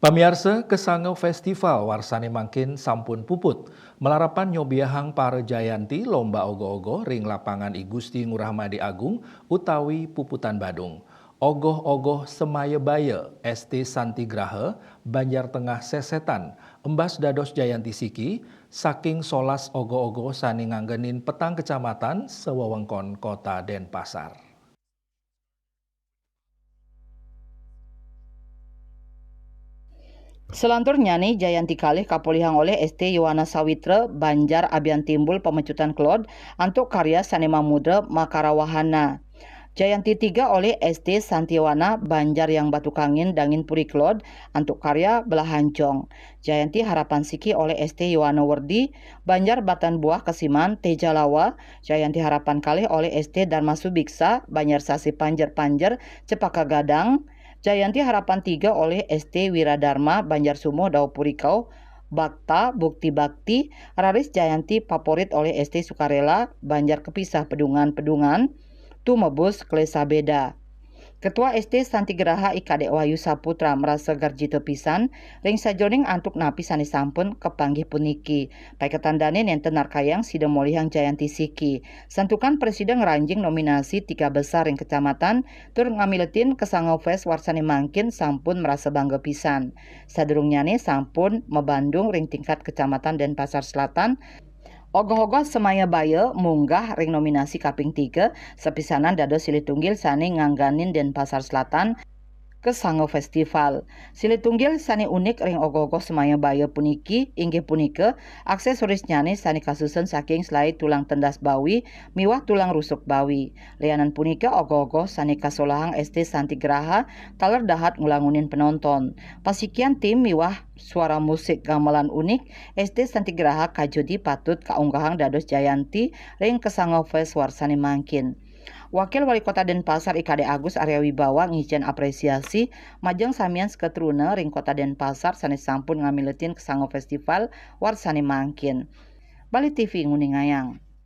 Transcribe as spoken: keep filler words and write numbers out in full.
Pamiarsa, kesanga festival warsane mangkin sampun puput. Malarapan nyobiahang para jayanti lomba ogoh-ogoh ring lapangan I Gusti Ngurah Made Agung utawi Puputan Badung. Ogoh-ogoh Semaya Baya, S T Santigraha, Banjar Tengah Sesetan, embas dados jayanti siki, saking solas ogoh-ogoh sane nganggenin petang kecamatan sewewengkon Kota Denpasar. Selanturnyane, jayanti kalih kapolihang olih S T Yowana Sawitra, Banjar Abian Timbul Pamecutan Kelod, antuk karya sane mamudra Makara Wahana. Jayanti tiga olih S T Santiwana, Banjar Yang Batu Kangin, Dangin Puri Kelod, antuk karya Belahancong. Jayanti harapan siki olih S T Yowana Werdi, Banjar Batan Buah Kesiman, Tejalawa. Jayanti harapan kalih olih S T Dharma Subiksa, Banjar Sasi Panjer-Panjer, Cepaka Gadang. Jayanti harapan tiga olih S T Wiradharma, Banjar Sumuh, Daupuri Kauh, Bakta, Bukti Bakti. Raris jayanti paporit olih S T Sukarela, Banjar Kepisah Pedungan-Pedungan, Tumebus Klesa Beda. Ketua S T Santigraha I Kadek Wahyu Saputra marasa garjita pisan ring sajeroning antuk napi sane sampun kapanggih puniki. Paiketan dane nenten narkayang sida molihang jayanti siki. Santukan prasida ngranjing nominasi tiga besar ring kecamatan tur ngamiletin Kesanga Fest warsane mangkin sampun marasa bangga pisan. Sadurungnyane sampun mabandung ring tingkat Kecamatan Denpasar Selatan, ogoh-ogoh Semaya Baya munggah ring nominasi kaping tiga, sapisanan dados silih tunggil sane ngangganin Denpasar Selatan Kesanga Festival. Silih tunggil sane unik ring ogoh-ogoh Semaya Baya puniki inggih punika aksesorisnyane sane kasusun saking selai tulang tendas bawi miwah tulang rusuk bawi. Lianan punika, ogoh-ogoh sane kasolahang S T Santigraha taler dahat ngulangunin penonton. Pasikian tim miwah suara musik gamelan unik, S T Santigraha kajodi patut kaunggahang dados jayanti ring Kesanga Fest warsane mangkin. Wakil Wali Kota Denpasar I Kadek Agus Arya Wibawa ngicen apresiasi majeng samian seketruna ring Kota Denpasar sane sampun ngamiletin Kesanga Festival warsane mangkin. Bali T V nguningayang.